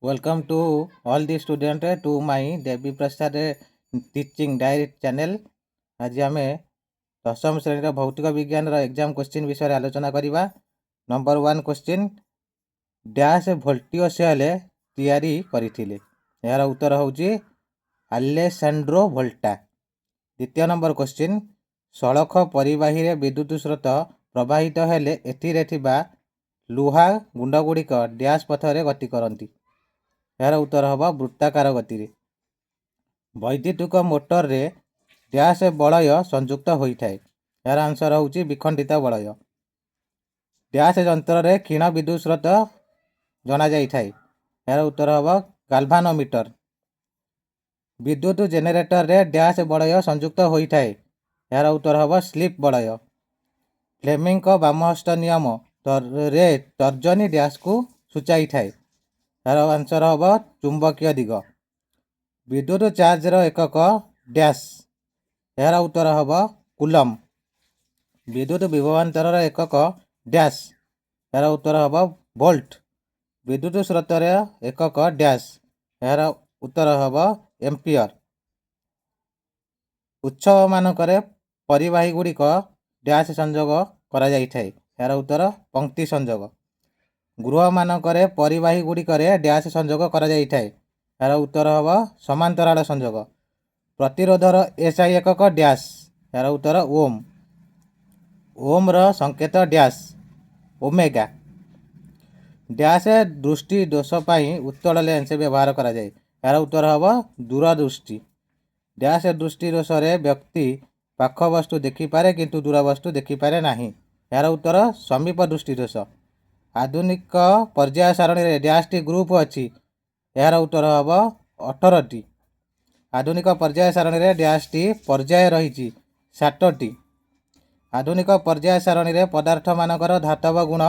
Welcome to all the student to my Devi Prasad Teaching Diary channel. ଆଜି ଆମେ ଦଶମ ଶ୍ରେଣୀର ଭୌତିକ ବିଜ୍ଞାନର ଏକ୍ଜାମ୍ କୋଶ୍ଚିନ୍ ବିଷୟରେ ଆଲୋଚନା କରିବା। ନମ୍ବର ୱାନ୍ କୋଶ୍ଚିନ୍, ଡ୍ୟାସ୍ ଭୋଲ୍ଟୀୟ ସେଲ୍ ତିଆରି କରିଥିଲେ? ଏହାର ଉତ୍ତର ହେଉଛି ଆଲେସାଣ୍ଡ୍ରୋ ଭୋଲ୍ଟା। ଦ୍ୱିତୀୟ ନମ୍ବର କୋଶ୍ଚିନ୍, ସଳଖ ପରିବାହୀରେ ବିଦ୍ୟୁତ ସ୍ରୋତ ପ୍ରବାହିତ ହେଲେ ଏଥିରେ ଥିବା ଲୁହା ଗୁଣ୍ଡଗୁଡ଼ିକ ଡ୍ୟାସ୍ ପଥରେ ଗତି କରନ୍ତି। ଏହାର ଉତ୍ତର ହେବ ବୃତ୍ତାକାର ଗତିରେ। ବୈଦ୍ୟୁତିକ ମୋଟରରେ ଡ୍ୟାସ୍ ବଳୟ ସଂଯୁକ୍ତ ହୋଇଥାଏ। ଏହାର ଆନ୍ସର ହେଉଛି ବିଖଣ୍ଡିତ ବଳୟ। ଡ୍ୟାସ୍ ଯନ୍ତ୍ରରେ କ୍ଷୀଣ ବିଦ୍ୟୁତ ସ୍ରୋତ ଜଣାଯାଇଥାଏ। ଏହାର ଉତ୍ତର ହେବ ଗାଲଭାନୋମିଟର। ବିଦ୍ୟୁତ ଜେନେରେଟରରେ ଡ୍ୟାସ୍ ବଳୟ ସଂଯୁକ୍ତ ହୋଇଥାଏ। ଏହାର ଉତ୍ତର ହେବ ସ୍ଲିପ୍ ବଳୟ। ଫ୍ଲେମିଂଙ୍କ ବାମହସ୍ତ ନିୟମ ରେ ତର୍ଜନୀ ଡ୍ୟାସ୍କୁ ସୂଚାଇଥାଏ। ଏହାର ଆନ୍ସର ହେବ ଚୁମ୍ବକୀୟ ଦିଗ। ବିଦ୍ୟୁତ ଚାର୍ଜର ଏକକ ଡ୍ୟାସ୍। ଏହାର ଉତ୍ତର ହେବ କୁଲମ୍। ବିଦ୍ୟୁତ ବିଭବାନ୍ତରର ଏକକ ଡ୍ୟାସ୍। ଏହାର ଉତ୍ତର ହେବ ଭୋଲ୍ଟ। ବିଦ୍ୟୁତ ସ୍ରୋତର ଏକକ ଡ୍ୟାସ୍। ଏହାର ଉତ୍ତର ହେବ ଏମ୍ପିୟର। ଉତ୍ସବମାନଙ୍କରେ ପରିବାହୀ ଗୁଡ଼ିକ ଡ୍ୟାସ୍ ସଂଯୋଗ କରାଯାଇଥାଏ। ଏହାର ଉତ୍ତର ପଙ୍କ୍ତି ସଂଯୋଗ। ଗୃହମାନଙ୍କରେ ପରିବାହୀ ଗୁଡ଼ିକରେ ଡ୍ୟାସ୍ ସଂଯୋଗ କରାଯାଇଥାଏ। ଏହାର ଉତ୍ତର ହେବ ସମାନ୍ତରାଳ ସଂଯୋଗ। ପ୍ରତିରୋଧର ଏସ୍ଆଇ ଏକକ ଡ୍ୟାସ୍। ଏହାର ଉତ୍ତର ଓମ୍। ଓମ୍ର ସଂକେତ ଡ୍ୟାସ୍ ଓମେଗା। ଡ୍ୟାସ୍ ଦୃଷ୍ଟି ଦୋଷ ପାଇଁ ଉତ୍ତଳ ଲେନ୍ସ ବ୍ୟବହାର କରାଯାଏ। ଏହାର ଉତ୍ତର ହେବ ଦୂରଦୃଷ୍ଟି। ଡ୍ୟାସ୍ ଦୃଷ୍ଟି ଦୋଷରେ ବ୍ୟକ୍ତି ପାଖ ବସ୍ତୁ ଦେଖିପାରେ, କିନ୍ତୁ ଦୂର ବସ୍ତୁ ଦେଖିପାରେ ନାହିଁ। ଏହାର ଉତ୍ତର ସମୀପ ଦୃଷ୍ଟି ଦୋଷ। ଆଧୁନିକ ପର୍ଯ୍ୟାୟ ସାରଣୀରେ ଡ୍ୟାସ୍ଟି ଗ୍ରୁପ୍ ଅଛି। ଏହାର ଉତ୍ତର ହେବ 18ଟି। ଆଧୁନିକ ପର୍ଯ୍ୟାୟ ସାରଣୀରେ ଡ୍ୟାସ୍ଟି ପର୍ଯ୍ୟାୟ ରହିଛି? ସାତଟି। ଆଧୁନିକ ପର୍ଯ୍ୟାୟ ସାରଣୀରେ ପଦାର୍ଥମାନଙ୍କର ଧାତବ ଗୁଣ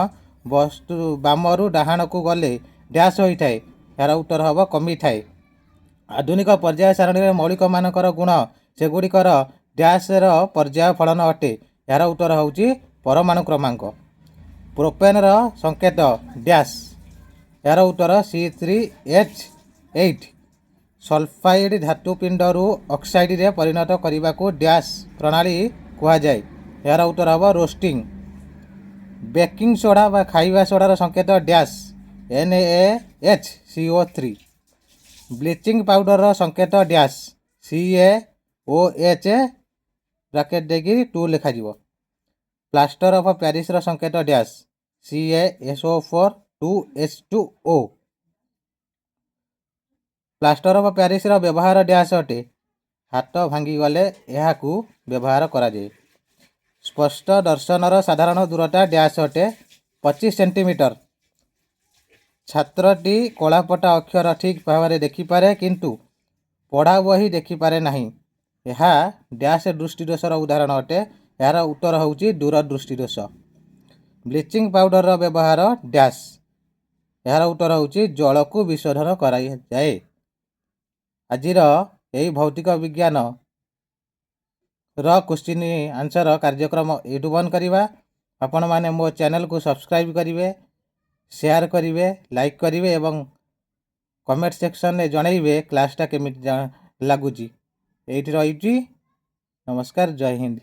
ବସ୍ତୁ ବାମରୁ ଡାହାଣକୁ ଗଲେ ଡ୍ୟାସ୍ ହୋଇଥାଏ। ଏହାର ଉତ୍ତର ହେବ କମିଥାଏ। ଆଧୁନିକ ପର୍ଯ୍ୟାୟ ସାରଣୀରେ ମୌଳିକମାନଙ୍କର ଗୁଣ ସେଗୁଡ଼ିକର ଡ୍ୟାସ୍ର ପର୍ଯ୍ୟାୟ ଫଳନ ଅଟେ। ଏହାର ଉତ୍ତର ହେଉଛି ପରମାଣୁ କ୍ରମାଙ୍କ। ପ୍ରୋପେନ୍ର ସଂକେତ ଡ୍ୟାସ୍। ଏହାର ଉତ୍ତର C3H8। Sulphide ଧାତୁ ପିଣ୍ଡରୁ ଅକ୍ସାଇଡ଼ରେ ପରିଣତ କରିବାକୁ ଡ୍ୟାସ୍ ପ୍ରଣାଳୀ କୁହାଯାଏ। ଏହାର ଉତ୍ତର ହେବ ରୋଷ୍ଟିଂ। ବେକିଂ ସୋଡ଼ା ବା ଖାଇବା ସୋଡ଼ାର ସଂକେତ ଡ୍ୟାସ୍ NaHCO3। Bleaching ପାଉଡ଼ରର ସଂକେତ ଡ୍ୟାସ୍ CaOH bracket ଦେଇକି ଟୁ ଲେଖାଯିବ। ପ୍ଲାଷ୍ଟର ଅଫ୍ ପ୍ୟାରିସର ସଂକେତ dash CaSO4 2H2O। Plaster of ପ୍ୟାରିସର ବ୍ୟବହାର ଡ୍ୟାସ୍ ଅଟେ। ହାତ ଭାଙ୍ଗିଗଲେ ଏହାକୁ ବ୍ୟବହାର କରାଯାଏ। ସ୍ପଷ୍ଟ ଦର୍ଶନର ସାଧାରଣ ଦୂରତା ଡ୍ୟାସ୍ ଅଟେ? 25 ସେଣ୍ଟିମିଟର। ଛାତ୍ରଟି କଳାପଟା ଅକ୍ଷର ଠିକ୍ ଭାବରେ ଦେଖିପାରେ, କିନ୍ତୁ ପଢ଼ା ବହି ଦେଖିପାରେ ନାହିଁ। ଏହା ଡ୍ୟାସ୍ ଦୃଷ୍ଟିଦୋଷର ଉଦାହରଣ ଅଟେ। ଏହାର ଉତ୍ତର ହେଉଛି ଦୂରଦୃଷ୍ଟି ଦୋଷ। ବ୍ଲିଚିଂ ପାଉଡ଼ରର ବ୍ୟବହାର ଡ୍ୟାସ୍। ଏହାର ଉତ୍ତର ହେଉଛି ଜଳକୁ ବିଶୋଧନ କରାଯାଏ। ଆଜିର ଏହି ଭୌତିକ ବିଜ୍ଞାନର କୋଶ୍ଚିନ୍ ଆନ୍ସର କାର୍ଯ୍ୟକ୍ରମ ଏଇଠୁ ବନ୍ଦ କରିବା। ଆପଣମାନେ ମୋ ଚ୍ୟାନେଲକୁ ସବସ୍କ୍ରାଇବ୍ କରିବେ, ସେୟାର କରିବେ, ଲାଇକ୍ କରିବେ ଏବଂ କମେଣ୍ଟ ସେକ୍ସନରେ ଜଣାଇବେ କ୍ଲାସ୍ଟା କେମିତି ଲାଗୁଛି। ଏଇଠି ରହିଛି। ନମସ୍କାର, ଜୟ ହିନ୍ଦ।